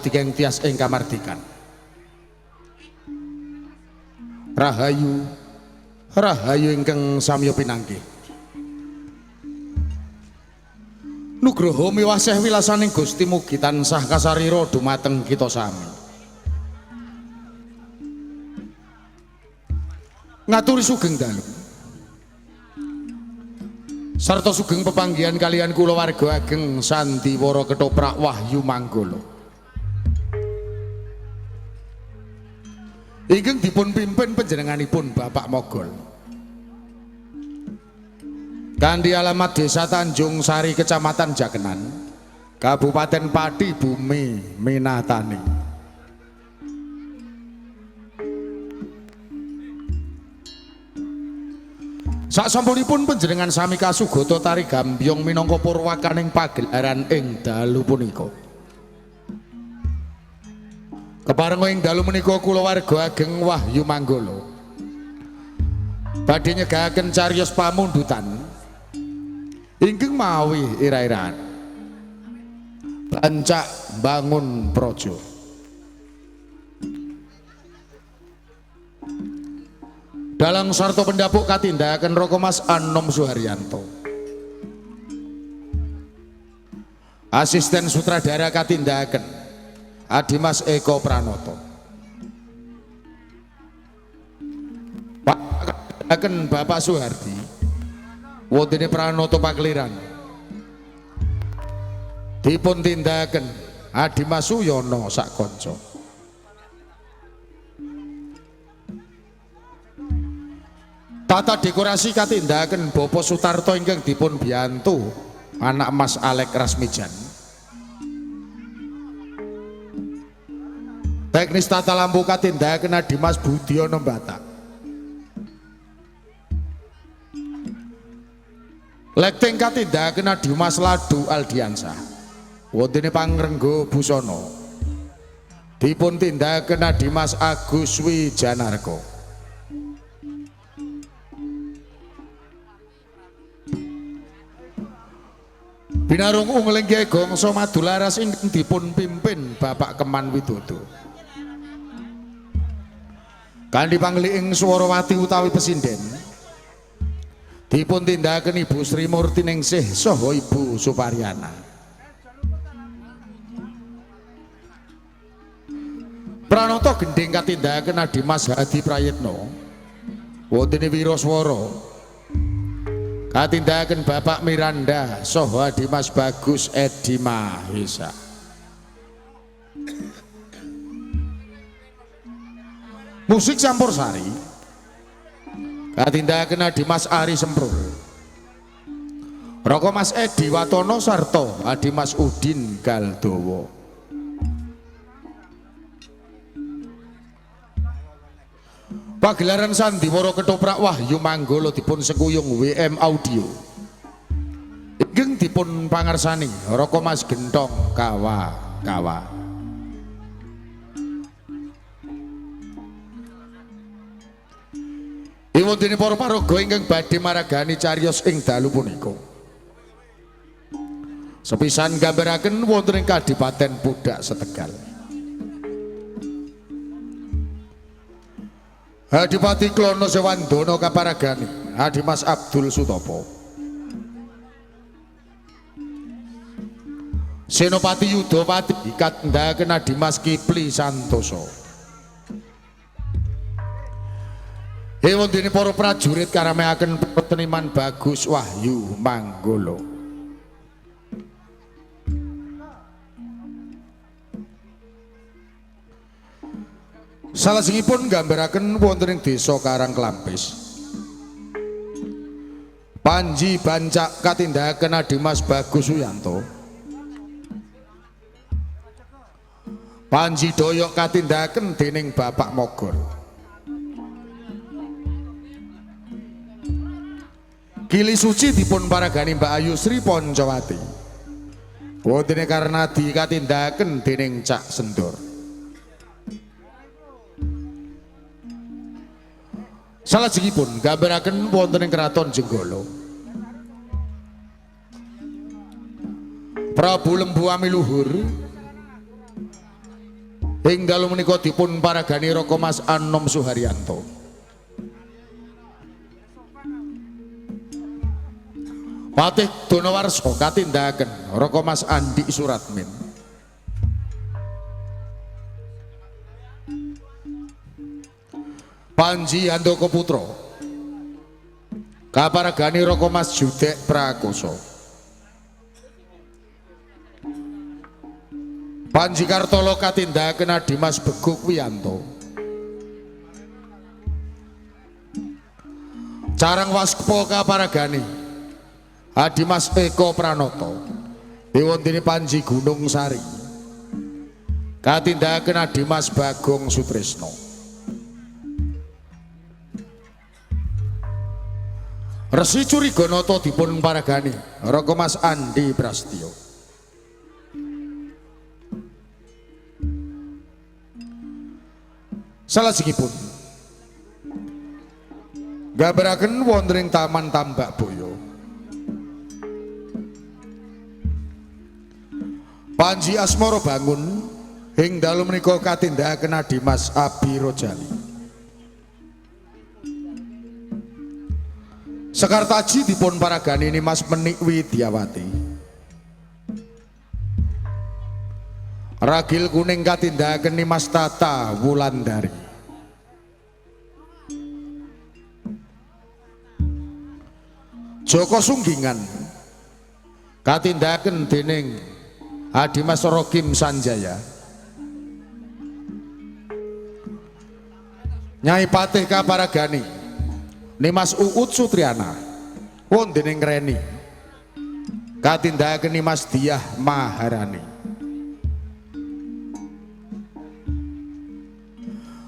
Kartika ing tias ing kamardikan. Rahayu, rahayu ingkang samya pinanggih. Nugroho miwaseh wilasaning Gusti mugi tansah kasarira dumateng kita sami. Ngaturi sugeng dalu. Sarta sugeng pepanggihan kaliyan kula warga ageng Sandiwara Ketoprak Wahyu Manggala. Ingkang dipun pimpin panjenenganipun Bapak Mogol. Kanthi alamat Desa Tanjung Sari, Kecamatan Jakenan, Kabupaten Pati, Bumi Minatani. Sasampunipun panjenengan sami kasugata tari gambyong minangka purwakaning pagelaran ing dalu punika. Keparenga ing dalu menika kula warga ageng Wahyu Manggala badhe nyegahaken cariyos pamundutan ingkang mawi ira-iraan Bancak Bangun Praja. Dalang sarta pendapuk katindakaken Raka Mas Anom Suharyanto. Asisten sutradara katindakaken Adimas Eko Pranoto. Pak Bapak Suhardi wontene Pranoto Pakeliran. Dipun tindakaken Adimas Suyono sakonco. Tata dekorasi katindakaken Bapak Sutarto ingkang dipun biyantu anak Mas Alek Rasmijan. Teknis tata lampu katindakaken Adimas Budiono Batak. Lighting katindakaken Adimas Ladu Aldiansah. Wontene pangrenggo busana dipun tindakaken Adimas Agus Wijanarko. Binarung ungling gongso madularas ingkang dipun pimpin Bapak Keman Widodo. Kanthi pangliing Swarawati utawi pesinden dipun tindakaken Ibu Sri Murtiningsih saha Ibu Suparyana. Pranoto gendhing katindakaken Adimas Hadi Prayitno. Wontene wiraswara katindakaken Bapak Miranda saha Adimas Bagus Edi Mahesa. Musik campur sari katindakaken Adimas Ari Semprul. Raka Mas Edi Watono sarta Adimas Udin Galdowo. Pagelaran Sandiwara Ketoprak Wahyu Manggala dipun sekuyung WM Audio. Ingkang dipun pangarsani Raka Mas Gentong Kawa Kawa. Iwondene para paraga ingkang badhe maragani cariyos ing dalu punika. Sepisan gambaraken wonten ing Kadipaten Pudak Setegal. Adipati Klono Sewandono kaparagani Adimas Abdul Sutopo. Senopati Yudopati katindakaken Adimas Kipli Santoso. Ewondene para prajurit karameaken seniman Bagus Wahyu Manggala. Salajengipun nggambaraken wonten ing desa Karangklampis. Panji Bancak katindakaken Adimas Bagus Suyanto. Panji Doyok katindakaken dening Bapak Mogol. Kili Suci dipun paragani Mbak Ayu Sri Poncowati. Wontene Karnadi katindakaken dening Cak Sendur. Salajengipun gambaraken wonten ing Kraton Jenggala. Prabu Lembu Amiluhur Ing dalu menika dipun paragani Raka Mas Anom Suharyanto. Patih Donowarsa katindakaken Raka Mas Andi Suratmin. Panji Handaka Putra kaparagani Raka Mas Judek Prakosa. Panji Kartolo katindakaken Adimas Beguk Wiyanto. Carang Waspa kaparagani Adimas Eko Pranoto. Iwondene Panji Gunung Sari katindakaken Adimas Bagong Sutrisno. Resi Curiganata dipun paragani Raka Mas Andi Prastyo. Salajengipun gambaraken wonten ing Taman Tambak Boyo. Panji Asmara Bangun ing dalu menika katindakaken Adimas Abi Rojali. Sekartaji dipun paragani Nimas Menik Widyawati. Ragil Kuning katindakaken Nimas Tata Wulandari. Joko Sunggingan katindakaken dening Adimas Rokim Sanjaya. Nyai Patih kaparagani Nimas Uut Sutriana wonten ing Reni katindakaken Nimas Diah Maharani.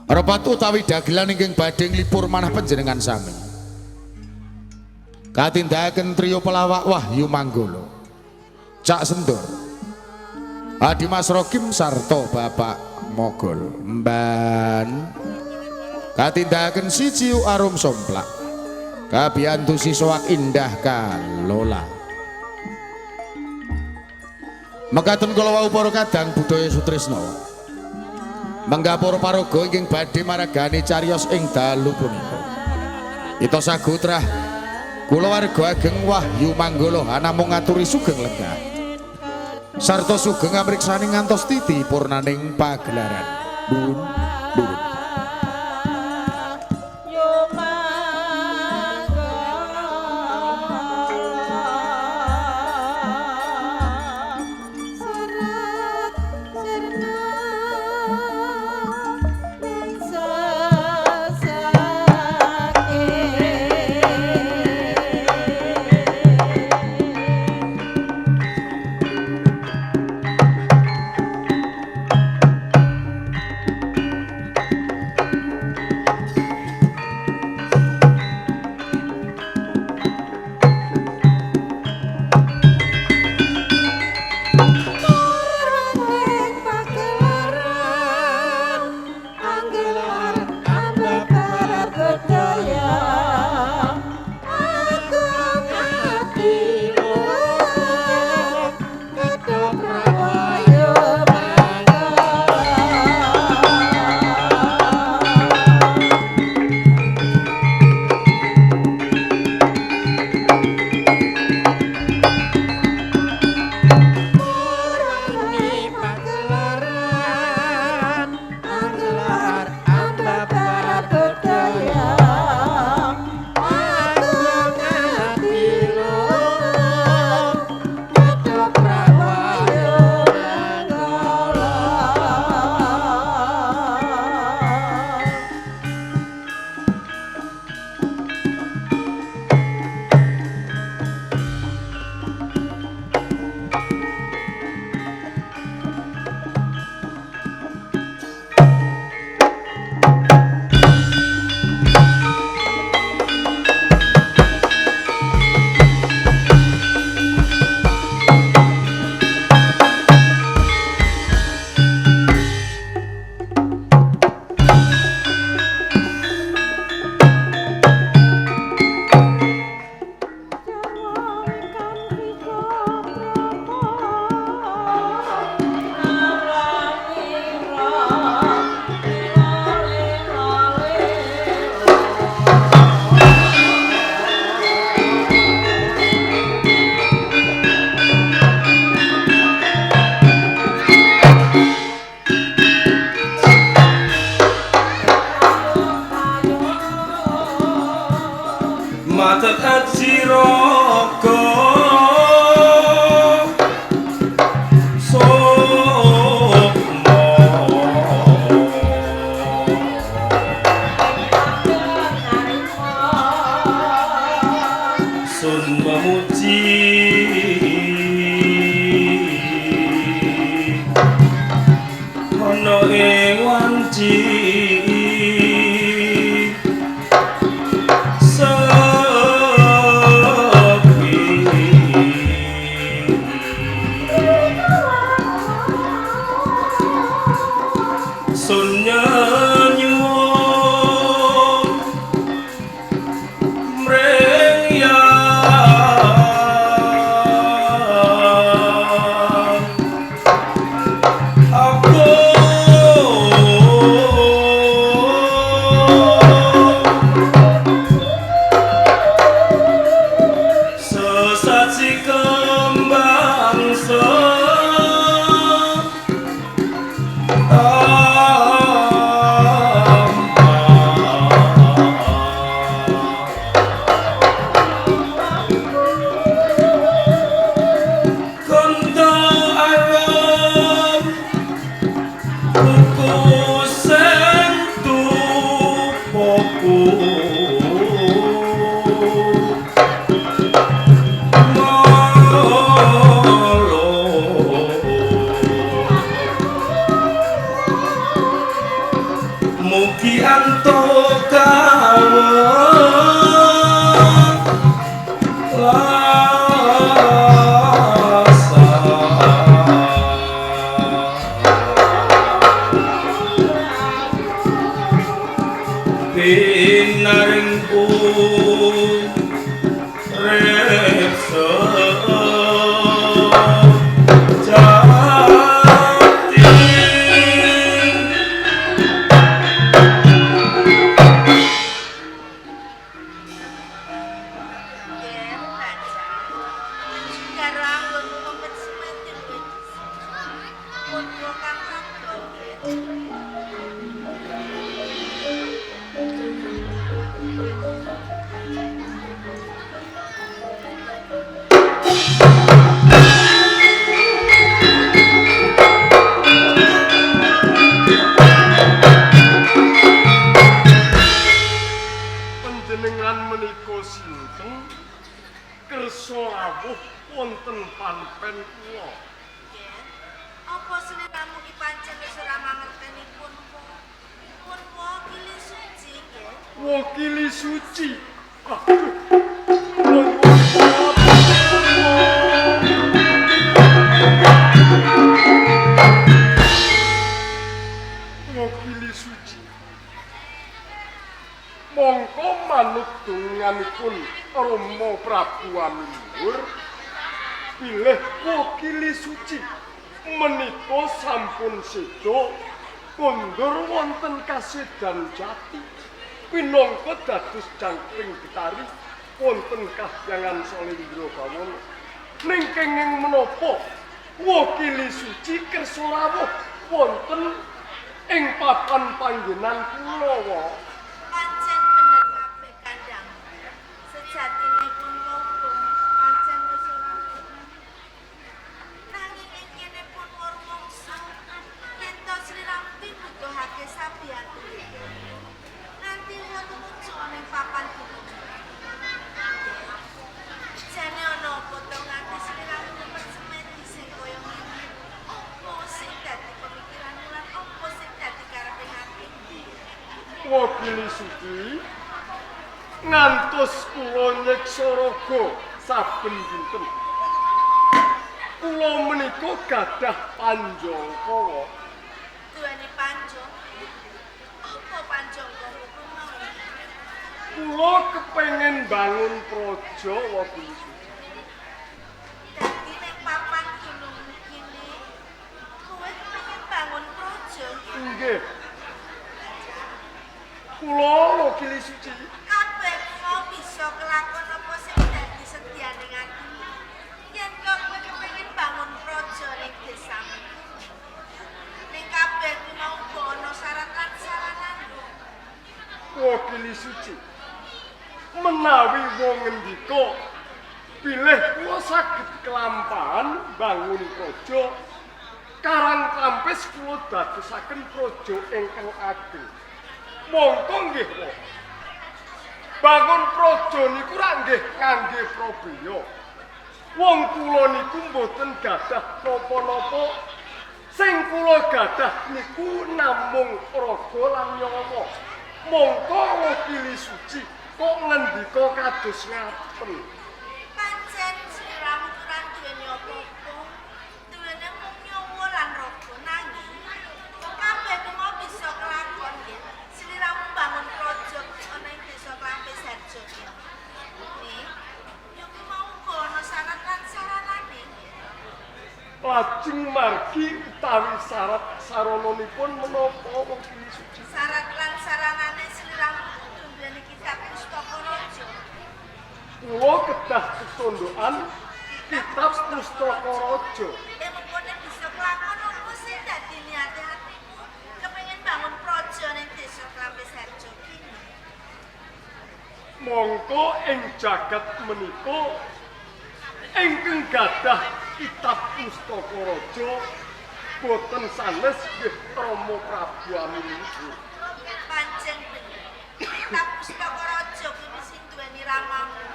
Repat utawi dagelan ingkang badhe nglipur manah panjenengan sami katindakaken trio pelawak Wahyu Manggolo, Cak Sendor, Adimas Rokim sarta Bapak Mogol Mban katindakaken Siciu Arum Somplak kabiyantu sisoak indah kalola. Mekaten kula wau para kadang budaya sutresna menggah para paraga ingkang badhe maragani cariyos ing dalu punika. Ita sagutrah kulawarga ageng Wahyu Manggolo anamung ngaturi sugeng lenggah sarta sugeng amriksani ngantos titi purnaning pagelaran. Nuwun nuwun. Raga Sukma. Sun memuji ana ing wanci sepi. Sun nyuwun mring yang aku sesaji kembang Kondo arum kuku sing tupoku molo. Mugi antuk kawula. Pinaring urip sejati. Yen baca karo anggonmu mempet semati luwih dhisik. Putra kang sabda nggih. Panjenengan menika sinten kersa rawuh wonten panpen kula? Yen apa sliramu ki pancen wis ora mangerteni punpa? Punpa kili suci nggih. Wakili suci. Aduh. Kula nyuwun pangapunten. Wakili suci. Mongko manut donganipun Rama Prabu Amiluhur bilih wakili suci menika sampun seda kondur wonten kasedan jati pinangka dados jangkring betari wonten kahyangan Salindra Bawana. Ning kenging menapa wakili suci kersa rawuh wonten ing papan panggenan kula wa? Pancen bener kabeh kandhangmu. Sejatine punpa uga pancen wis ora nanging ing kene punpa rumangsa yen to sliramu ki mbutuhake sabiyantu. Nganti tumuju ning papan gunung. Jane ana apa to nganti sliramu mempet semedi sing kaya ngene? Apa sing dadi pemikiranmu lan apa sing dadi karepe atimu? Wakili suci ngantos kula nyiksa raga saben dinten. Kula menika gadah panjangka. Duweni panjang. Apa panjangkamu mau? Kula kepengin bangun praja wakili suci. Dadi ning papan gunung kene kowe kepengin bangun praja nggih? Nggih. Kula wakili suci Kabeh mau bisa kelakon apa sing dadi sedyane atimu. Yen kok kowe kepengin bangun praja ning desamu. Ning kabeh ku mau uga ana syarat lan saranane. Wakili suci menawi wong ngendika Bilih kula saged kelampahan bangun praja Karang Klampis kula dadosaken praja ingkang ageng. Mongko nggih wa. Bangun praja niku rak nggih ngangge prabeya. Wong kula niku mboten gadah napa-napa. Sing kula gadah niku namung raga lan nyawa. Mongko Wakili Suci kok ngendika kados ngaten. Pancen sliramu ora duweni apa-apa. Duwene mung nyawa lan raga nanging kabeh kuwi bisa kelakon nggih. Sliramu bangun praja ana ing desa Klampis Harjo kene. Nih, yo kuwi mau uga ana syarat lan saranane nggih. Lajeng margi utawi syarat sarananipun menapa Wakili Suci? Syarat lan saranane sliramu kudu duweni kitab pustaka raja. Kula kedah ketondokan kitab pustaka raja. Mengkone bisa kelakon apa sing dadi niate atimu kepengin bangun praja ning desa Klampis Harjo kene. Mongko ing jagat menika ingkang gadah kitab pustaka raja boten sanes nggih Rama Prabu Amiluhur. Pancen bener. Kitab pustaka raja kuwi sing duweni ramamu.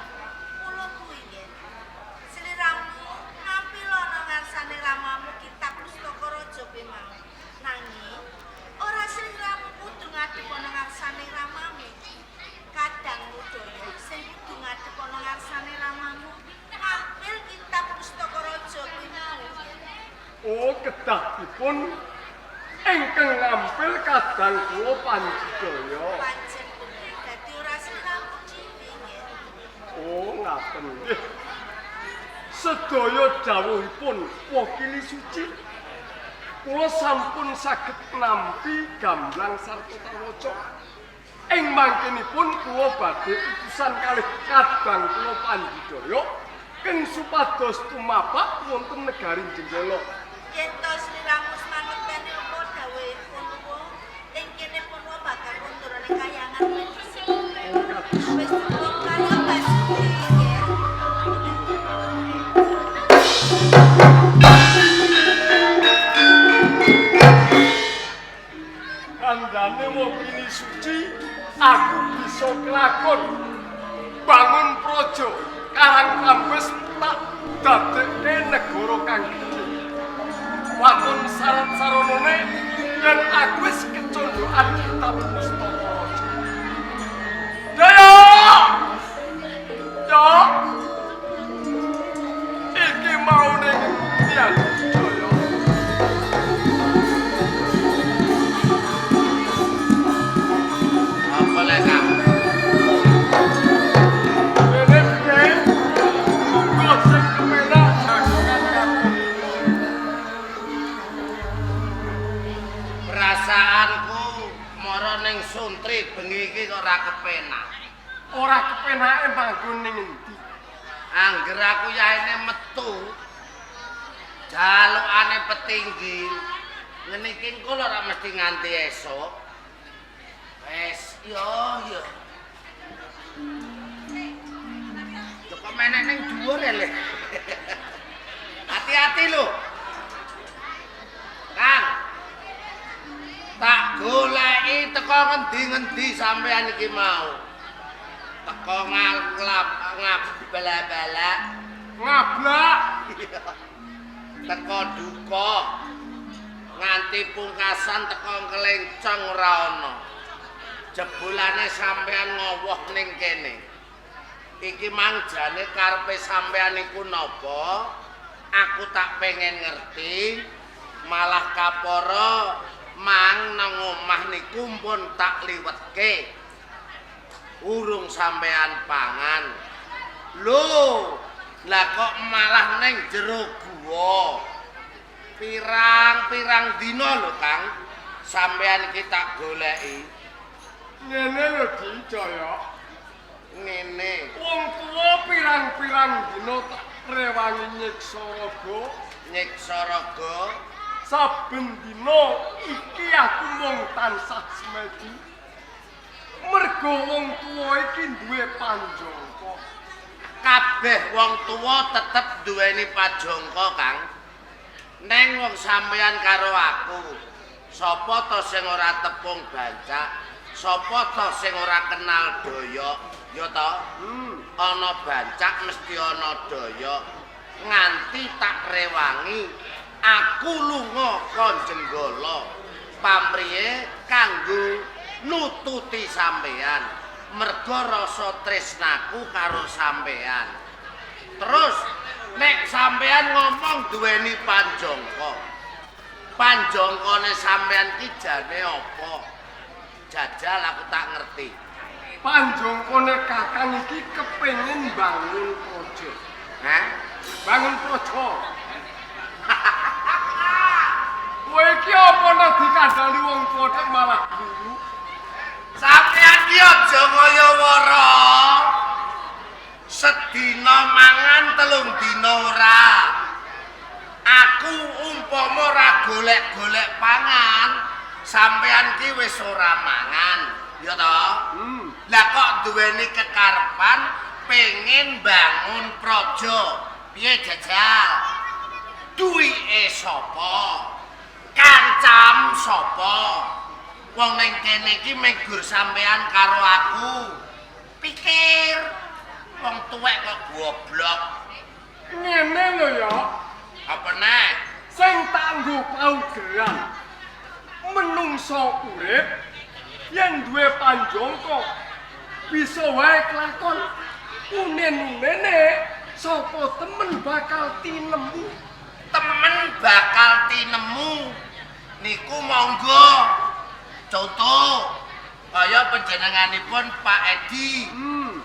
Mula kuwi nggih. Sliramu ngampil ana ngarsane ramamu kitab pustaka raja kuwi mau. Nanging ora sliramu kudu ngadhep ana ngarsane ramamu. Kadang mudaya sing kudu ngadhep ana ngarsane ramamu ngampil kitab pustaka raja kuwi mau. Oh, kedah dipun ingkang ngampil kadang kula panjidaya. Pancen bener. Dadi ora sliramu dhewe nggih. Oh, ngaten nggih. Sedaya dawuhipun Wakili Suci kula sampun saged nampi gamblang sarta tarwaca. Ing mangkenipun kula badhe utusan kalih kadang kula panjidaya keng supados tumapak wonten negari Jenggala. Yen to sliramu mangerteni apa dawuhipun Purwa, ing kene Purwa bakal kundur ning kayangan kuwi dhisik. Oh, kados Wis cukup kaya Basuki nggih. Kandhane Wakili Suci aku bisa kelakon bangun praja Karang Klampis tak dadekke negara kang gedhe. Waton syarat saranane yen aku wis kecondokan kitab pustaka raja. Jaya! Ya! Iki maune ngendi aku Jaya? Apa le Kang? Rene piye? Munggo sing kepenak jagongan aku. Perasaanku mara ning Suntri bengi iki kok ora kepenak. Ora kepenake manggon ning endi? Angger aku yaene metu jalukane petinggi. Ngene iki engko lho ora mesti nganti esuk. Wes, yo yo. Lho kok menek ning dhuwur ya, Le? Hati-hati lho. Kang. Tak goleki teko ngendi-ngendi sampean iki mau. Teko ngalap ngabala-bala, Ngablak. Teko duka. Nganti pungkasan teko kelencong ora ana. Jebulane sampean ngowoh ning kene. Iki mang jane karepe sampean iku napa? Aku tak pengen ngerti. Malah kapara mang nang omah niku pun tak liwetke. Urung sampean pangan. Lho, lah kok malah ning jero guwa. Pirang-pirang dina lho, Kang. Sampean iki tak goleki. Ngene lho Di Jaya. Ngene. Wong tuwa pirang-pirang dina tak rewangi nyiksa raga. Nyiksa raga. Saben dina iki aku mung tansah semedi. Mergo wong tuwa iki duwe panjangka. Kabeh wong tuwa tetep duweni pajangka, Kang. Neng wong sampeyan karo aku. Sapa to sing ora tepung bancak? Sapa to sing ora kenal doyok? Ya to? Ana bancak mesti ana doyok. Nganti tak rewangi aku lunga ka Jenggala. Pamriye kanggo nututi sampeyan. Mergo rasa tresnaku karo sampeyan. Terus nek sampeyan ngomong duweni panjangka. Panjangkane sampeyan ki jane apa? Jajal aku tak ngerti. Panjangkane Kakang iki kepengin bangun praja. Hah? Bangun praja. Kowe iki apa nek dikandani wong tuwa tek malah guyu? Sampeyan ki aja kaya wara. Sedina mangan telung dina ora. Aku umpama ora golek-golek pangan, sampeyan ki wis ora mangan, ya to? Lah kok duweni kekarepan pengen bangun praja. Piye jajal? Duwike sapa? Kancam sapa? Wong ning kene iki mung gur sampean karo aku. Pikir wong tuwek kok goblok. Ngene lho ya. Apa neh? Sing tak nggo paugeran. Menungso urip yen duwe panjangka bisa wae kelakon unen-unene sapa temen bakal tinemu. Temen bakal tinemu niku monggo. Contoh kaya panjenenganipun Pak Edi.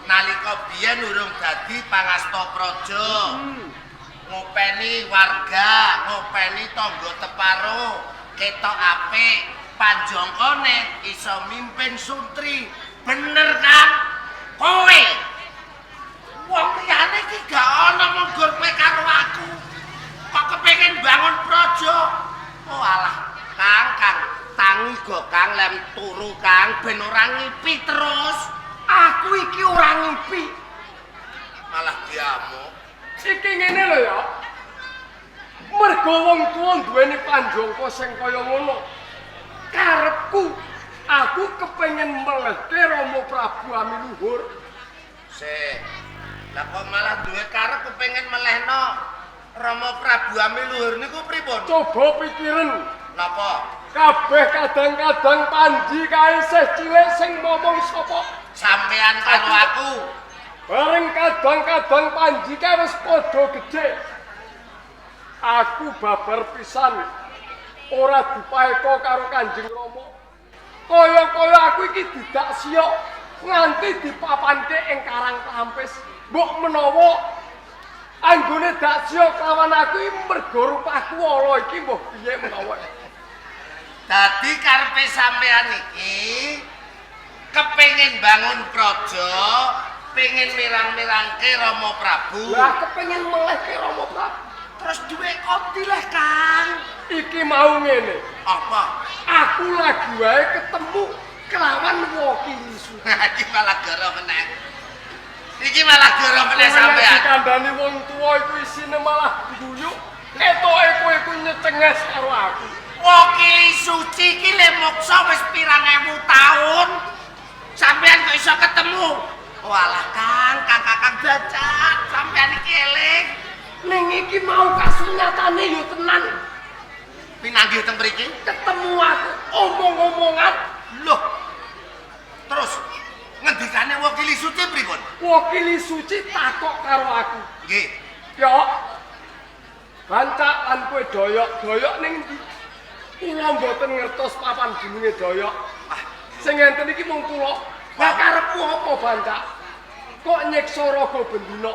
Nalika biyen urung dadi pangasta praja. Ngopeni warga, ngopeni tangga teparo, ketok apik, panjangkane iso mimpin sutri. Bener kan? Kowe. Wong liyane iki gak ana mung gur kowe karo aku. Kok kepengin bangun praja? Oh alah, Kang, Kang, tangi go Kang lem turu Kang ben ora ngipi terus. Aku iki ora ngipi. Malah diamuk. Iki ngene lho ya. Mergo wong tuwa duweni panjangka sing kaya ngono. Karepku aku kepengin melehke Rama Prabu Amiluhur. Sik. Lah kok malah duwe karep kepengin melehno Rama Prabu Amiluhur niku pripun? Coba pikiren. Napa? Kabeh kadang-kadang Panji kae isih cilik sing momong sapa? Sampean karo aku. Bareng kadang-kadang Panji kae wis padha gedhe. Aku babar pisan ora dipaeka karo Kanjeng Rama. Kaya-kaya aku iki didak siyok nganti dipapanke ing Karang Klampis. Mbok menawa anggone dak siyok lawan aku iki mergo rupaku ala iki mbah piye menawa. Dadi karepe sampean iki kepengin bangun praja, pengin mirang-mirangke Rama Prabu. Lah kepengin melehke Rama Prabu. Terus duwe kondi leh, Kang. Iki mau ngene. Apa? Aku lagi wae ketemu kelawan Wakili Suci. Iki malah goro meneh. Iki malah goro meneh sampean. Dikandani wong tuwa iku isine malah guyu. Ketoke kowe iku nyecenges karo aku. Wakili Suci iki le moksa wis pirang ewu taun. Sampean kok iso ketemu? Walah Kang, Kang Kakang bacak, sampean iki eling. Ning iki mau kasunyatane yo tenan. Pinanggih teng mriki? Ketemu aku omong-omongan. Loh. Terus ngendikane Wakili Suci pripun? Wakili Suci takok karo aku. Nggih. Yo. Bancak lan kowe doyok-doyok ning ndi? Kula mboten ngertos papan gununge doyok. Ah, sing ngenten iki mung kula. Lah karepmu apa Bancak? Kok nyiksa raga bendina?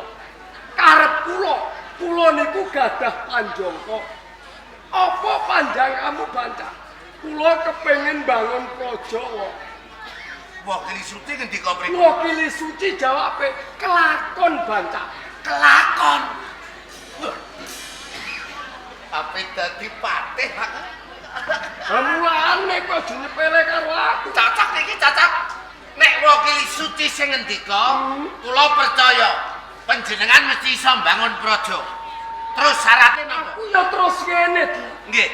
Karep kula, kula niku gadah panjangka. Apa panjangkamu Bancak? Kula kepengin bangun praja wae. Wakili Suci ngendika pripun? Wakili Suci jawabe kelakon Bancak. Kelakon. Tapi dadi patih aku. Mulane kok aja nyepele karo aku. Cocok iki cocok. Nek Wakili Suci sing ngendika, kula percaya. Panjenengan mesti iso mbangun praja. Terus syaratnya napa? Aku ya terus ngene, Di. Nggih.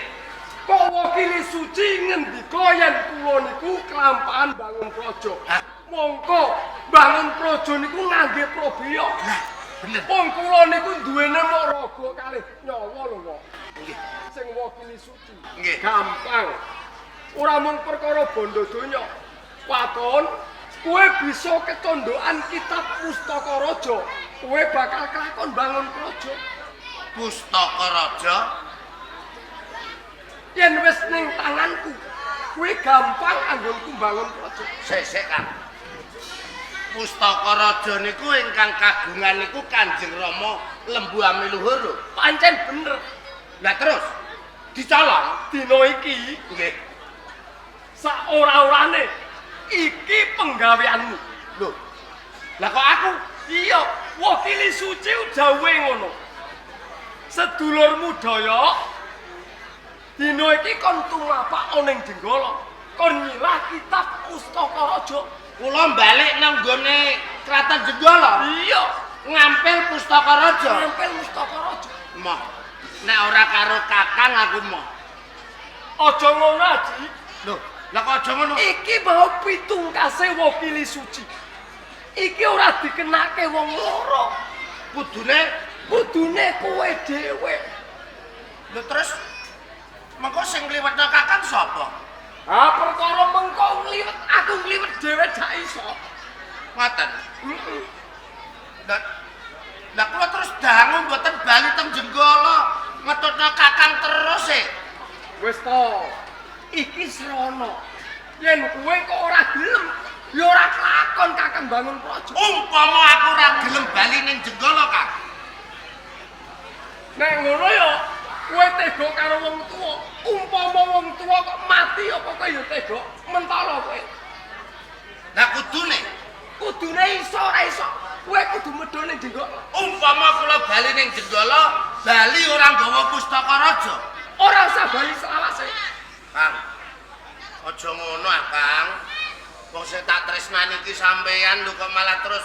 Kok wakili suci ngendika yen kula niku kelampahan bangun praja. Hah? Mongko bangun praja niku ngangge prabeya. Lah, bener. Wong kula niku duwene mok raga kalih nyawa lho, Wak. Nggih. Sing wakili suci. Nggih. Gampang. Ora mung perkara bondo donya. Waton, kowe bisa kecondokan kitab Pustaka Raja. Kowe bakal kelakon bangun praja. Pustaka Raja. Yen wis ning tanganku, kowe gampang anggonku bangun praja. Sik sik, Kang. Pustaka Raja niku ingkang kagungan niku Kanjeng Rama Lembu Amiluhur lho. Pancen bener. Lah terus dicolong. Dina iki Nggih. sak ora-orane iki penggaweanmu. Lho. Lah kok aku? Iya, wakili suci dawuhe ngono. Sedulurmu Daya dina iki kon tumapak ana ning Jenggala, kon nyilah kitab Pustaka Raja. Kula balik nang nggone Kraton Jenggala, Iya, ngampil Pustaka Raja. ngampil Pustaka Raja. Moh. Nek ora karo Kakang aku moh. Aja ngono, Aji. Lho, lah kok aja ngono? Iki mau pitungkase wakili suci. Iki ora dikenake wong loro. Kudune Kudune kowe dhewe. lho terus mengko sing ngliwetno Kakang sapa? Ah, perkara mengko ngliwet aku ngliwet dhewe gak iso. Ngoten. Heeh. Lah lah kula terus dangu mboten bali teng Jenggala, ngetutno Kakang terus e. Wis to. Iki srana. Yen kowe kok ora gelem, ya ora kelakon Kakang bangun praja. Umpama aku ora gelem bali ning Jenggala, Kang. Nek ngono ya kowe tega karo wong tuwa. Umpama wong tuwa kok mati apa kowe ya tega mentala kowe. Lah kudune Kudune iso ora iso, kowe kudu medhun ning Jenggala. umpama kula bali ning Jenggala, bali ora nggawa pustaka raja. Ora usah bali selawase. Kang. Aja ngono ah, Kang. Wong sing tak tresnani iki sampeyan lho kok malah terus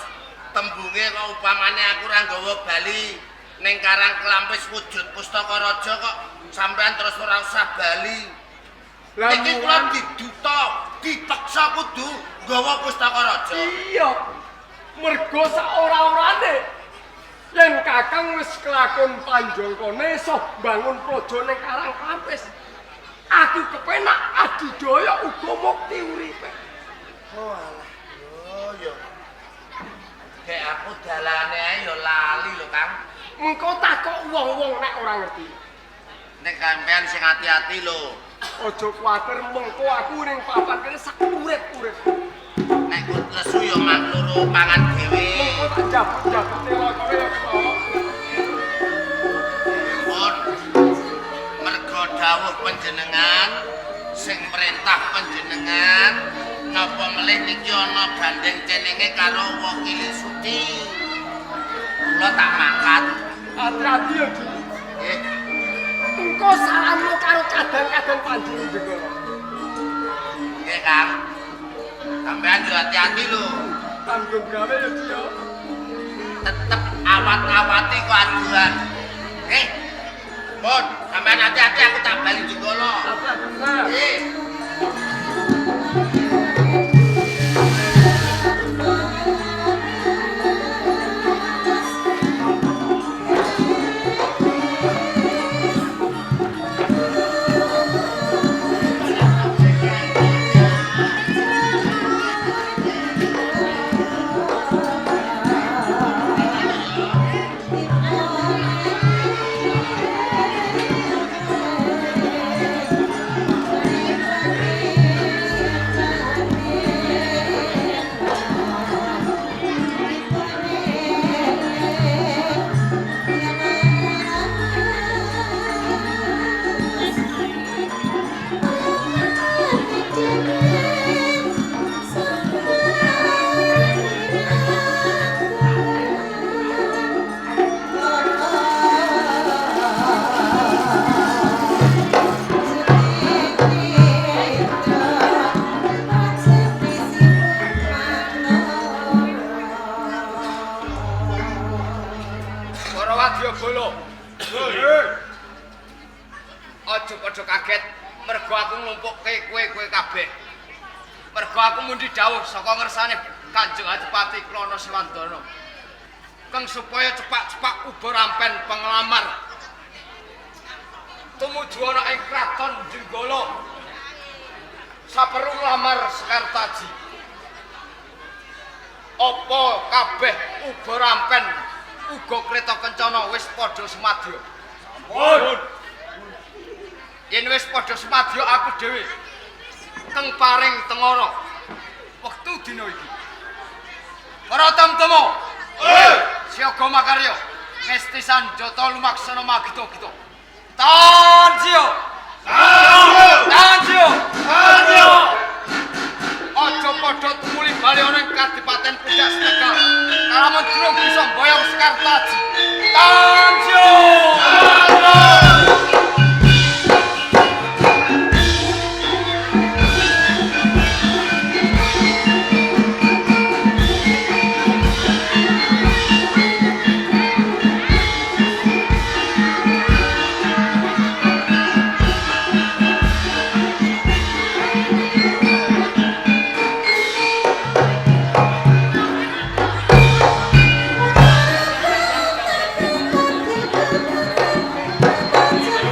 tembunge kok upamane aku ora nggawa bali ning Karang Klampis wujud pustaka raja kok sampeyan terus ora usah bali. Lah Iki kula diduta, dipaksa kudu nggawa pustaka raja. Iya. Mergo sak ora-orane yen Kakang wis kelakon panjangkane iso bangun praja ning Karang Klampis. Aku kepenak adidaya uga mukti uripe. Oh alah, yo yo. Kayak aku dalane ae yo lali lho, Kang. Mengko takok wong-wong nek ora ngerti. Nek sampean sing ati-ati lho. Aja kuwatir mengko aku ning papan kene sak urip-urip. Nek lesu yo mak loro pangan dhewe. Mengko tak jabut-jabute lakone ya kena. Pun mergo dawuh panjenengan sing perintah panjenengan napa melih niki ana gandeng cenenge karo wakile suci. Kula tak mangkat. Ati-ati ya, Di. Nggih. Engko salammu karo kadang-kadang panjenengan Jenggala. Nggih, Kang. Sampean yo ati-ati lho. Tanggung gawe ya, Di ya. Tetep awat-awati kok aduan. Nggih. Pun, sampean hati-hati aku tak bali Jenggala. Ati-ati. Nah. Nggih. Thank you. Mergo aku mundi dawuh saka ngersane Kanjeng Adipati Klono Sewandana. Keng supaya cepak-cepak uba rampen penglamar tumuju ana ing kraton Jenggala. Saperlu nglamar Sekartaji. Apa kabeh uba rampen uga kreta kencana wis padha semadya? Sampun. Yen wis padha semadya aku dhewe keng paring tengara wektu dina iki. Para tamtama, siaga makarya, ngesti sanjata lumaksana magita-gita. Tanjiyo! Tanjiyo! Tanjiyo! Aja padha tumuli bali ana ing Kadipaten Pudak Setegal. Kalamun durung bisa mboyong Sekartaji. Tanjiyo! Thank you.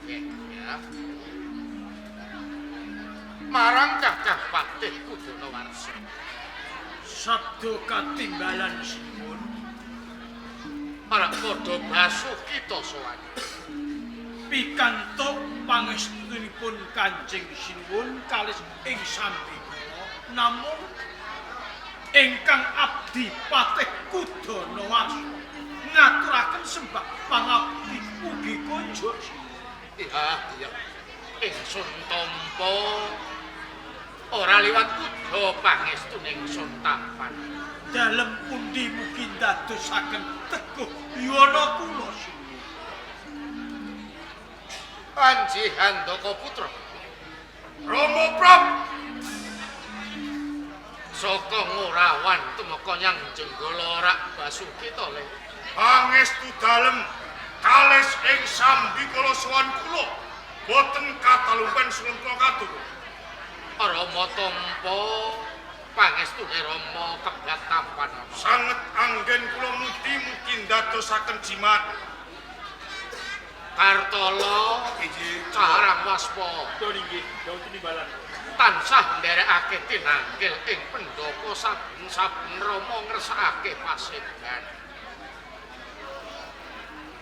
kabeh ya. Marang Kakang Patih Kudana Warsa. Sabda katimbalan sinuwun. Ora padha basuh kita sowan. Pikantuk pangestunipun Kanjeng Sinuwun kalis ing sambikala namung ingkang abdi Patih Kudana Warsa ngaturaken sembah pangabdi ugi kunjuk sinuwun. Iya, iya. Ingsun tampa ora liwat kuda pangestune ingsun tampan. Dalem pundi mugi ndadosaken teguh yuwana kula sinuwun. Panji Handaka Putra. Rama Prap. Saka Ngurawan tumeka nyang Jenggala rak basuki to le. Pangestu dalem kalis ing sambikala sowan kula boten katalumpen suwun kula katur. Rama tampa pangestune Rama keblat tampan. Sanget anggen kula mugi mugi ndadosaken jimat. Kartala Carang Waspa Inggih, dawuh tinimbalan. Tansah nderekake tinangkil ing pendhapa saben-saben Rama ngersakake paseban.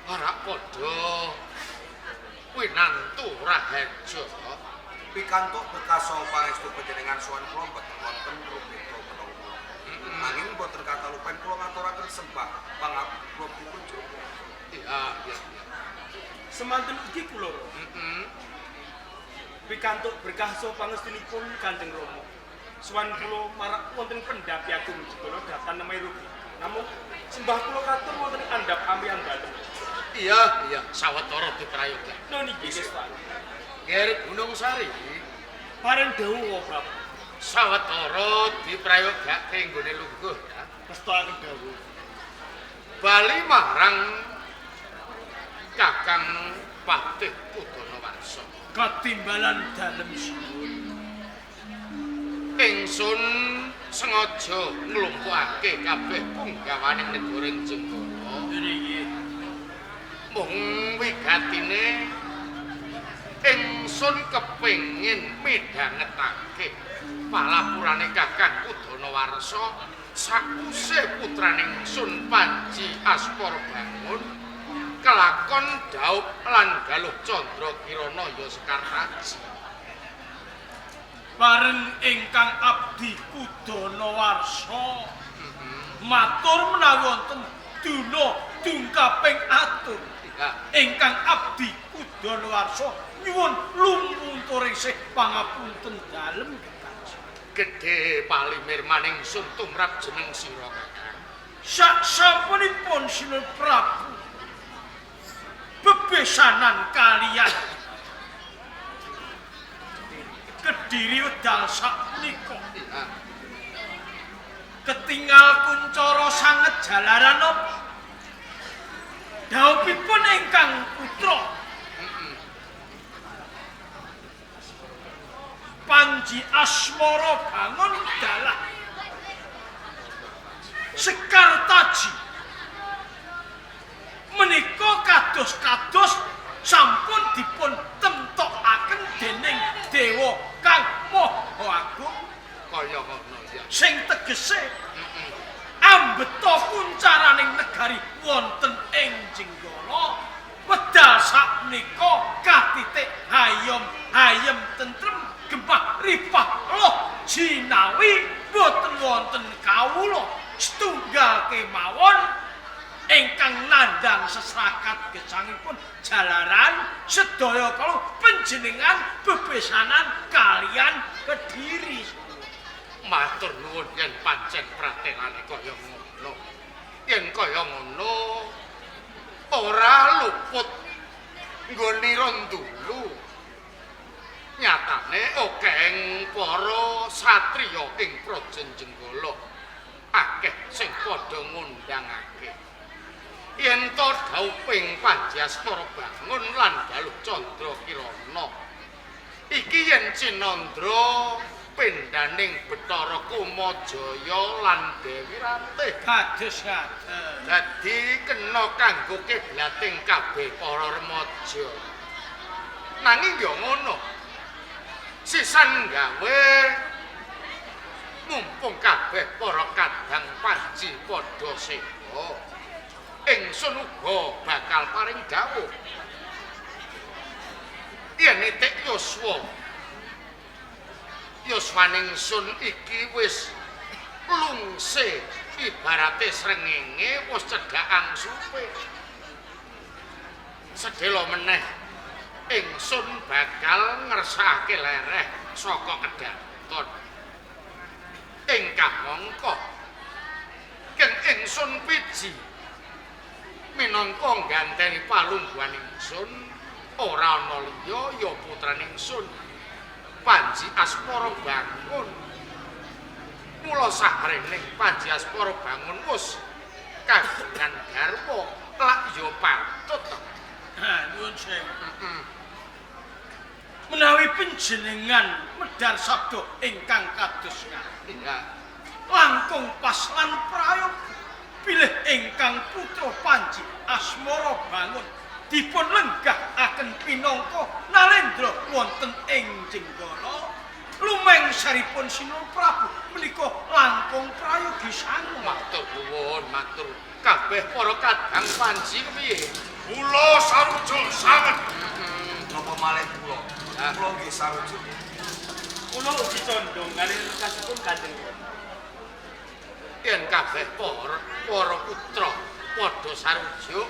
Ora padha winantu raharja. Pikantuk berkah saha pangestu panjenengan sowan kula mboten wonten rubeda menapa. Nanging mboten katalupen kula ngaturaken sembah pangabdi kula kunjuk. Iya, iya. Semanten ugi kula. Pikantuk berkah saha pangestunipun Kanjeng Rama. Sowan kula marak wonten pendhapi agung Jenggala datan nemahi rugi. Namung sembah kula katur wonten andhap ampihan dalem. Iya, iya, sawetara diprayoga. Nun inggih Gusti. Ger Gunung Sari. Pareng dawuh Prabu. Sawetara diprayogake nggone lungguh ya. Restakaken dawuh. Bali marang Kakang Patih Kudana Warsa. Katimbalan dalem sinuwun. Ingsun sengaja nglumpukake kabeh punggawaning negara Jenggala. Nggih. Mung wigatine ingsun kepengin midhangetake palapurane Kakang Kudana Warsa sakwise putrane ingsun Panji Asmara Bangun kelakon dhaup lan galuh Candra Kirana ya Sekartaji. Bareng ingkang abdi Kudana Warsa matur menawi wonten duna dungkaping atur. Ingkang abdi Kudana Warsa nyuwun lumuntur isih pangapunten dalem kekaji. Gedhe palimirmaning sun tumrap jeneng sira Kakang. Sak sampunipun Sinuwun Prabu bebesanan kaliyan Kediri wedal sakmenika. Ketingal kuncara sanget jalaran napa? Dhawuhipun ingkang putra Panji Asmara Bangun dalah Sekartaji menika kados-kados sampun dipun temtokaken dening Dewa Kang Maha Agung kaya ngono ya sing tegese ambeta kuncaraning negari wonten ing Jenggala wedal sakmenika katitik hayom hayem tentrem gemah ripah loh jinawi boten wonten kawula setunggal kemawon ingkang nandhang sesrakat gesangipun jalaran sedaya kala panjenengan bebesanan kalian Kediri. Matur nuwun yen pancen pratelane kaya ngono. Yen kaya ngono ora luput nggone rondulu. Nyatane akeh para satriya ing Praja Jenggala akeh sing padha ngundangake. Yen to dhauping Panji Asmara Bangun lan Galuh Candra Kirana iki yen cinandra pendaning Bathara Kumajaya lan Dewi Ratih kados ngaten dadi kena kanggo kiblating kabeh para remaja. Nanging ya ngono. Sisan gawe mumpung kabeh para kadang panji padha seha. Ingsun uga bakal paring dawuh. Yen nitik yuswa, yuswaning sun iki wis lungse ibarate srengenge wis cedhak angsupe. Sedhela meneh ingsun bakal ngersakake lereh saka kedaton. Ingkang mangka keng ingsun piji minangka ngganteni palungguhan ingsun ora ana liya ya putrane ingsun Panji Asmara Bangun. Mula sahrening Panji Asmara Bangun wis kagungan garwa lak ya patut to. Ha, nuwun sewu. Menawi panjenengan medhar sabda ingkang kados ngaten. Iya. Langkung pas lan prayoga bilih ingkang putra Panji Asmara Bangun dipun lenggahaken pinangka Nalendra wonten ing Jenggala. Lumengsaripun Sinun Prabu menika langkung prayogi sanget. Matur nuwun, matur. Kabeh para kadang panji kepiye? Kula sarujuk sanget. Napa malih kula? Kula nggih sarujuk. Kula ugi condong kalih kasipun Kanjeng. Yen kabeh para putra padha sarujuk,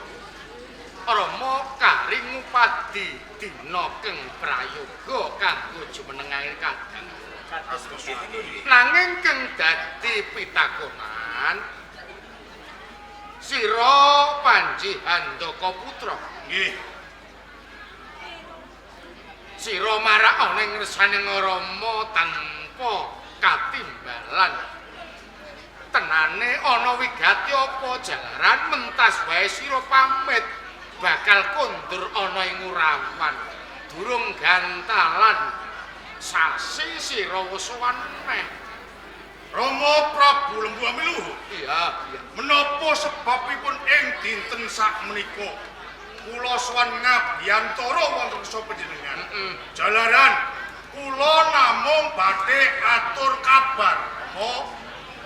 Rama kari ngupadi dina keng prayoga kanggo jumenengake kadang. Nanging keng dadi pitakonan sira Panji Handaka Putra. Nggih. Sira marak ana ing ngersane Rama tanpa katimbalan. Tenane ana wigati apa jalaran mentas wae sira pamit bakal kondur ana ing Ngurawan. Durung gantalan sasi sira wis sowan meneh. Rama Prabu Lembu Amiluhu. Iya, iya. Menapa sebabipun ing dinten sakmenika kula sowan ngabiyantara wonten kersa panjenengan? Jalaran kula namung badhe atur kabar Rama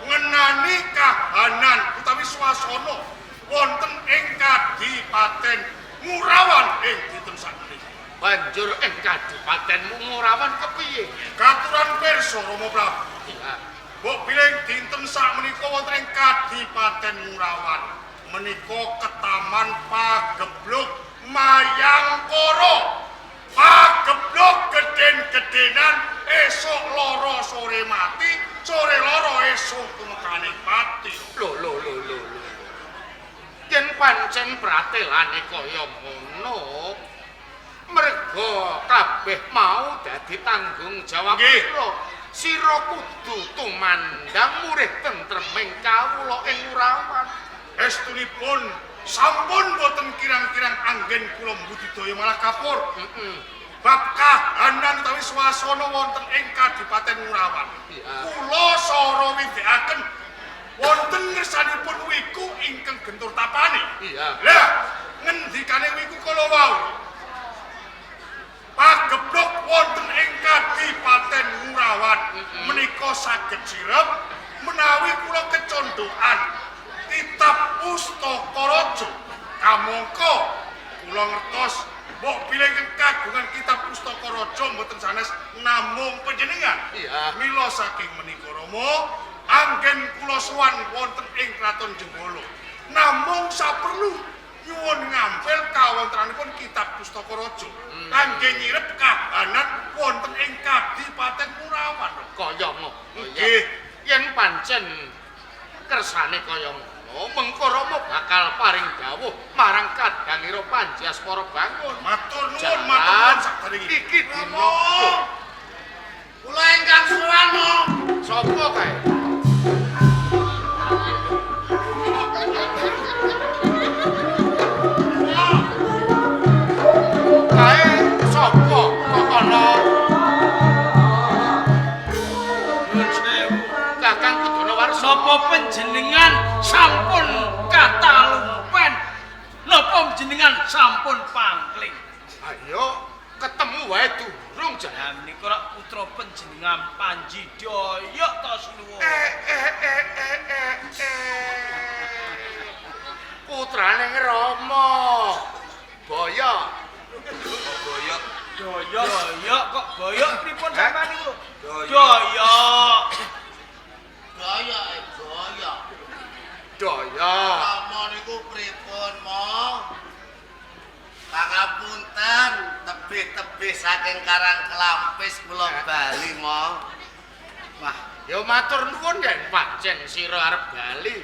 ngenani kahanan utawi swasana wonten ing Kadipaten Ngurawan ing dinten sakmenika. Banjur ing Kadipaten Ngurawan kepiye? Katuran pirsa Rama Prabu. Iya. Mbok bilih dinten sakmenika wonten ing Kadipaten Ngurawan menika ketaman pagebluk Mayangkara. Pagebluk gedhen-gedhenan esuk loro sore mati, sore loro esuk tumekane pati. Lho lho lho lho. Yen pancen pratelane kaya ngono, merga kabeh mau dadi tanggung jawab sira. Sira kudu tumandang murih tentreming kawula ing Ngurawan. Estunipun sampun boten kirang-kirang anggen kula mbudidaya malah kapur. Bab kahanan utawi swasana wonten ing Kadipaten Ngurawan. Kula sara windekaken wonten ngersanipun wiku ingkang gentur tapane. Iya. Lah, ngendikane wiku kala wau. Pagebluk wonten ing Kadipaten Ngurawan menika saged sirep menawi kula kecondhokan kitab Pustaka Raja. Kamangka kula ngertos mbok bilih kagungan kitab Pustaka Raja mboten sanes namung panjenengan. Iya. Mila saking menika Rama, anggen kula sowan wonten ing Kraton Jenggala. Namung saperlu nyuwun ngampil kawontenanipun kitab Pustaka Raja. Kangge nyirep kahanan wonten ing Kadipaten Ngurawan. Kaya ngono. Nggih. Yen pancen kersane kaya ngono, mengko Rama bakal paring dawuh marang kadangira Panji Asmara Bangun. Matur nuwun, matur nuwun sakderenge. Iki dina kula ingkang sowan. Sapa kae? Kae sapa kok ana? Nuwun sewu. Kakang Kudana Warsa. Napa panjenengan sampun katalumpen? Napa panjenengan sampun pangling? Ayo ketemu wae durung jan. Lah menika rak putra panjenengan Panji Doyok to sinuwun. Putrane Rama. Boyok. Boyok. Doyok, doyok kok boyok pripun sampean niku? Doyok. Doyok, doyok. Doyok. Rama niku pripun, Mo? Pangapunten, tebih-tebih saking Karang Klampis kula bali, Mo. Wah, ya matur nuwun yen pancen sira arep bali.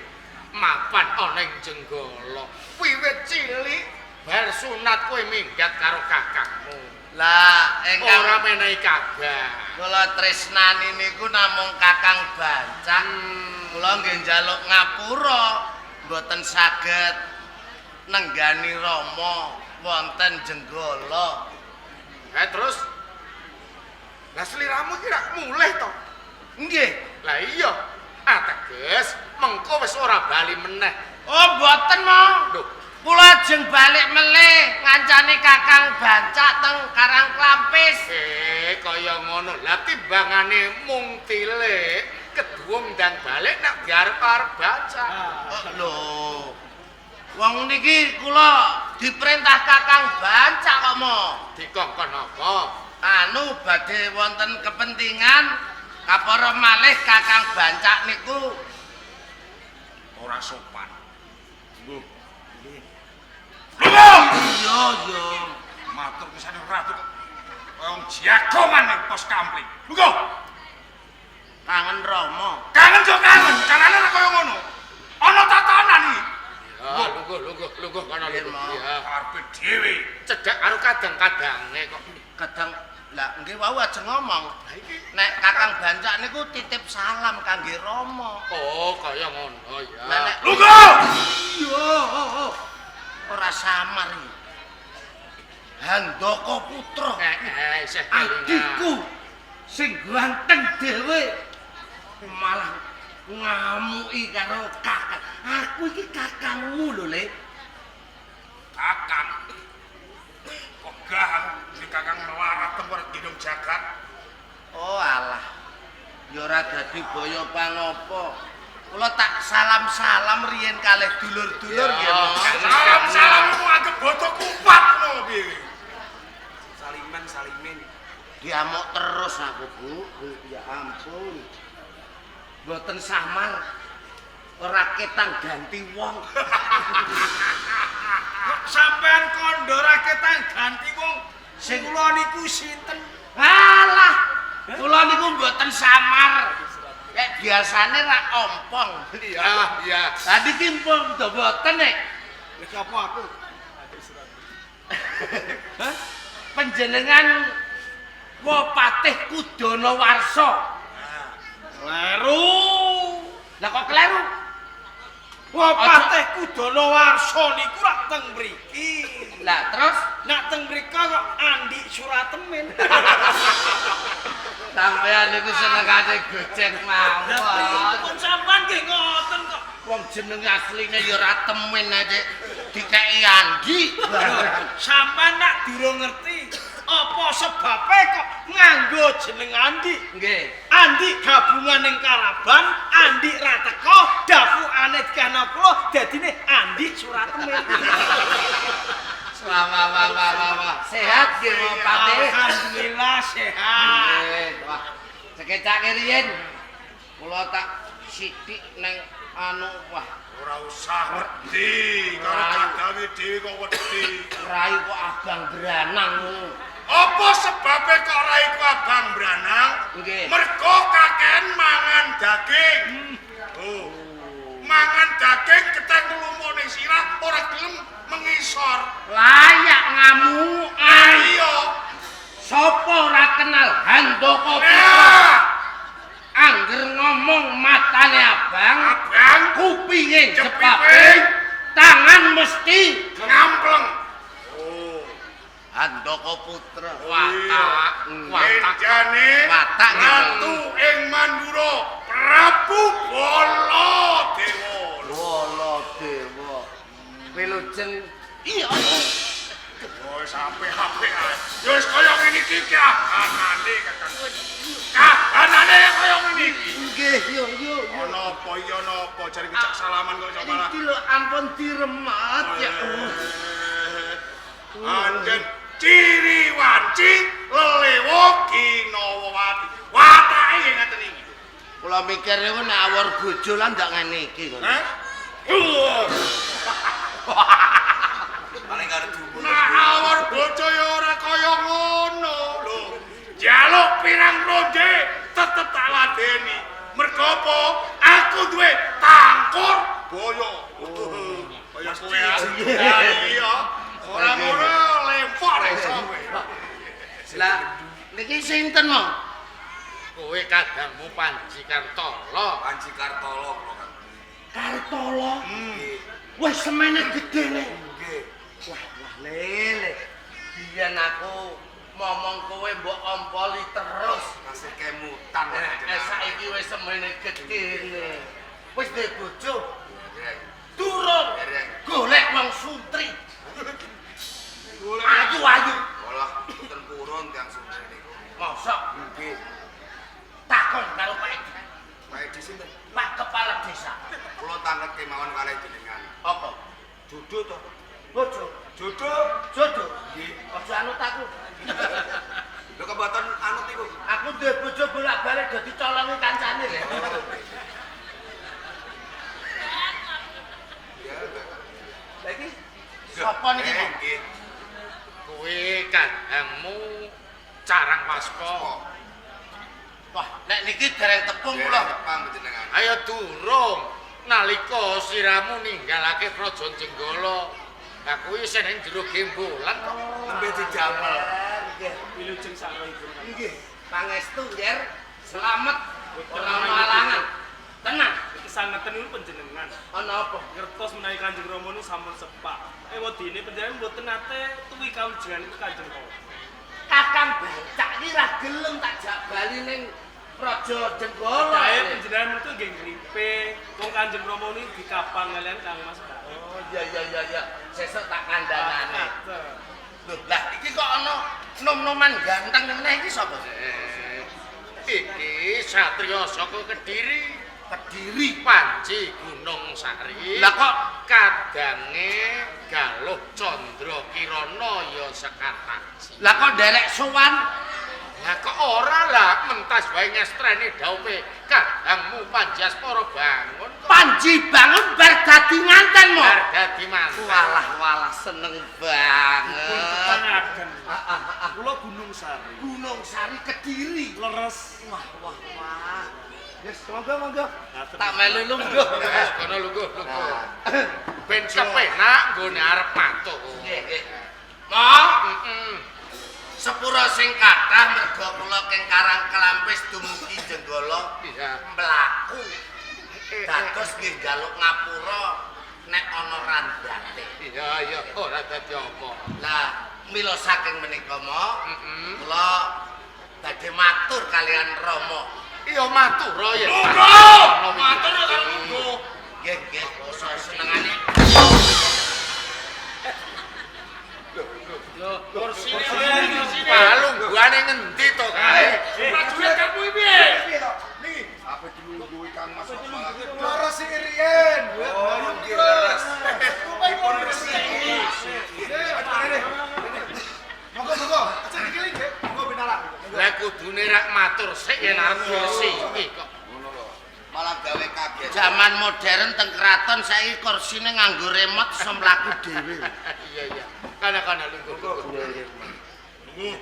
Mapan ana ing Jenggala. Wiwit cilik bar sunat kowe minggat karo kakangmu. Lah, ingkang ora menehi kabar. Kula tresnani niku namung Kakang Bancak. Kula nggih njaluk ngapura, mboten saged nenggani Rama wonten Jenggala. Terus lah sliramu iki rak mulih to? Nggih. Lah iya, ateges mengko wis ora bali meneh. Oh, mboten, Mo. Lho, kula ajeng balik melih ngancani Kakang Bancak teng Karang Klampis. Kaya ngono. Lah timbangane mung tilik keduwung ndang balik nek diarep-arep baca. Oh, lho. Wong niki kula diperintah Kakang Bancak kok, Mo. Dikongkon apa? Anu badhe wonten kepentingan kapara malih Kakang Bancak niku ora sopan. Nggih. Iya, iya. Matur kesane ratu kok. Kaya wong jago maneh pos kampling. Lungguh. Kangen Rama. Kangen yo kangen, carane ora kaya ngono. Ana tatanan iki. Ya, lungguh, lungguh, lungguh kono lungguh. Ya. Karepe dhewe. Cedhak karo kadang-kadange kok. Kadang lah nggih wau aja ngomong. Lah iki nek Kakang Bancak niku titip salam kangge Rama. Oh, kaya ngono ya. Lah nek lungguh. Iya, ora samar iki. Handaka putra. Isih kelingan. Adikku sing ganteng dhewe malah ngamuki karo kakang. Aku iki kakangmu lho, Le. Kakang. Wegah aku si kakang melarat teng gendong jagat. Oh alah. Ya ora dadi boyo pangopo. Kula tak salam-salam riyen kalih dulur-dulur nggih, Mo. Salam-salammu anggep bodo kupat ngono piye. Saliman, salimin. Diamuk terus aku, Bu. Ya ampun. Mboten samar. Ora ketang ganti wong. Sampean kandha ora ketang ganti wong. Sing kula niku sinten? Alah, kula niku mboten samar. Nek biasane ra ompong. Iya, iya. Lah niki mpun mboten nek. Lha sapa aku? Hah? Panjenengan Wapatih Kudana Warsa. Kleru. Lah kok kleru? Wapatih Kudana Warsa niku rak teng mriki. Lah terus nak teng mriko kok Andi Suratemin. Sampeyan niku senengane gojek mawon. Lah pripun sampean nggih ngoten kok. Wong jeneng asline ya ora temen aja dikeki Andi. Sampean nak durung ngerti apa sebabe kok nganggo jeneng Andi? Nggih. Andi gabungan ning Karaban, Andi ra teko, dapukane dikana kula dadine Andi Suratemin. Wah wah wah wah wah. Sehat nggih Wapatih? Alhamdulillah sehat. Nggih, wah. Sekecake riyen kula tak sithik nang anu wah. Ora usah wedi karo kadange dhewe kok wedi. Rai kok abang branang ngono. Apa sebabe kok rai ku abang branang? Nggih. Mergo kakean mangan daging. Oh. Mangan daging keteng lumuk ning sirah ora gelem mengisor. Layak ngamukan. Iya. Sapa ora kenal Handaka Putra? Angger ngomong matane abang, abang kupinge jepaping, tangan mesti ngampleng. Oh. Handaka Putra. Watak, watak. Benjane watak Ratu ing Mandura, Prabu Baladewa. Baladewa. Wilujeng. Iya. Pokoke sampe apik ae. Ya wis kaya ngene iki kahanane Kakang. Kahanane kaya ngene iki. Nggih, yo yo. Ana apa iki ana apa jare kecak salaman kok iso malah. Iki lho ampun diremet ya Allah. Anjen ciri wanci lelewo kinawati. Watake nggih ngaten iki. Kula mikir niku nek awor bojo lan ndak ngene iki kok. Hah? Paling karo dhuwur. Nah, awor bojo ya ora kaya ngono lho. Jaluk pirang ronde tetep tak ladeni. Mergo apa? Aku duwe tangkur boyo. Kaya kowe ah. Iya. Ora ngono lempok ra iso kowe. Lah niki sinten mo? Kowe kadangmu Panji Kartolo. Panji Kartolo kula Kang. Kartolo. Nggih. Wis semene gedhe le. Nggih. Wah, wah lele. Biyen aku momong kowe mbok ompoli terus. Kasih kemutan Saiki wis semene gedhe. Wis duwe bojo. Dereng. Durung. Dereng. Golek wong suntri. Ayu ayu. Walah, mboten purun tiyang suntri niku. Mosok Nggih. takon karo Pak Edi. Pak Edi sinten? Pak Kepala Desa. Kula tanglet kemawon kalih jenengan. Apa? Jodoh to? Bojo. Jodoh. Jodoh. Nggih. Aja anut aku. Lho kok mboten anut niku? Aku duwe bojo bolak-balik dadi colongi kancane lho. Ya, Lah iki sapa niki, Bang? Nggih. Kowe kadangmu Carang Waspa. Wah, nek niki dereng tepung kula. Dereng tepang panjenengan. Ayo durung nalika siramu ninggalake Praja Jenggala. Lah kuwi isih ning jero gembolan kok. Nembe didamel. Nggih. Wilujeng sakroipun. Nggih. Pangestu, Nger. Slamet ora ana alangan. Tenang. Kesangeten niku panjenengan. Ana apa? Ngertos menawi Kanjeng Rama niku sampun sepak. Ewadene panjenengan mboten nate tuwi kawujudan niku Kanjeng Rama. Kakang Bancak iki ra gelem tak jak bali ning Praja Jenggala. Dae panjenengan metu nggih ngripe wong Kanjeng Rama niku dikapang kalian Kang Mas Pak. Oh iya iya iya iya, sesuk tak kandhanane. Lho, lah iki kok ana nom-noman ganteng meneh iki sapa? Iki satriya saka Kediri. Kediri. Panji Gunung Sari. Lah kok kadange Galuh Candra Kirana ya Sekartaji. Lah kok nderek sowan? Lah kok ora lah mentas wae ngestrene daupe kadangmu Panji Asmara bangun kok. Panji bangun bar dadi nganten mo. Bar dadi manten. Walah walah seneng Pun banget. tepangaken. Kula Gunung Sari. Gunung Sari Kediri. Leres. Wah wah wah. Yes, monggo monggo. Tak melu lungguh. Wis kono lungguh lungguh. Ben kepenak nggone arep matuk. Nggih nggih. Mo, Heeh. sepura sing kathah merga kula keng Karang Klampis dumugi Jenggala Iya. mlaku. Dados nggih njaluk ngapura nek ana randate. Iya iya ora dadi apa. Lah mila saking menika mo, Heeh. kula badhe matur kalian Rama. Iya matur ya. Lungguh! Matur ya karo lungguh. Nggih nggih, basa senengane. Kursine palungguhane ngendi to kae? Prajurit kamu iki piye? Niki apa dilungguhi Kang Mas kok malah. Leres riyen. Oh, nggih leres. Dipun resiki. Monggo monggo. Aja dikiling nggih. Monggo pinarak. Lah kudune rak matur sik yen arep diresiki kok. Ngono lho. Malah gawe kaget. Zaman modern teng kraton saiki kursine nganggo remote iso mlaku dhewe. Iya iya. Kana-kana lungguh lungguh. Lungguh.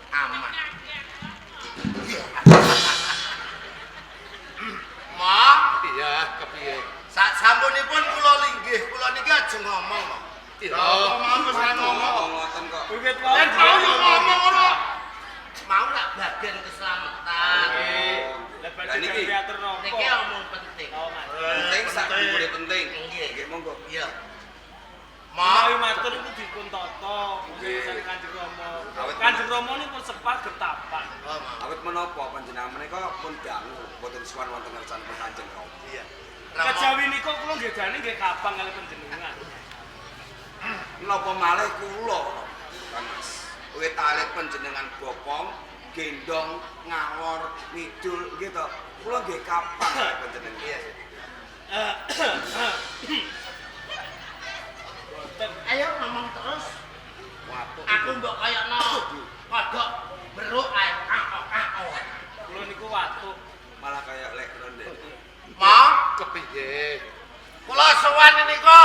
Aman. Ma, Iya, kepiye? sak sampunipun kula linggih, kula niki aja ngomong kok. Iya. Mau wis ora ngomong. Ngoten kok. Wiwit wau Yen tau yo ngomong ngono. Mau nak bagian keselamatan. Lah Lah badhe niki. teater nopo? Niki omong penting. Oh, Mas. Penting sak dhuwure penting. Nggih. Nggih monggo. Iya. Ma, Menawi matur niku dipun tata urusan Kanjeng Rama. Kanjeng Rama niku pun sepak getapan. Oh, ma. Awit menapa panjenengan menika pun dangu mboten sowan wonten ngersanipun Kanjeng Rama. Iya. Rama. Kejawi niku kula nggih jane nggih kapang kali panjenengan. Napa malih kula, Kang Mas. Wit alit panjenengan bopong, gendong, ngalor, ngidul nggih to. Kula nggih kapang kalih panjenengan. Iya. Boten. Ayo ngomong terus. Watuk. Aku mbok kayakno kodhok beruk ae kao-kao. Kula niku watuk. Malah kaya lek ronde. Ma, Kepiye? kula sowan nika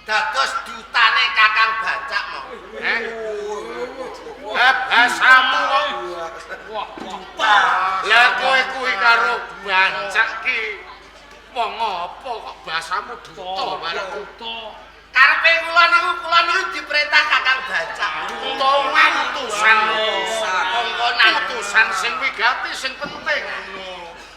dados dutane Kakang Bancak mo. Eh? Eh, bahasamu kok. Wah, wah. Lah kowe kuwi karo bancak ki wong apa kok bahasamu duta bareng Duta. Karepe kula niku diperintah Kakang Bancak. duta utusan. Kongkonan Utusan sing wigati sing penting.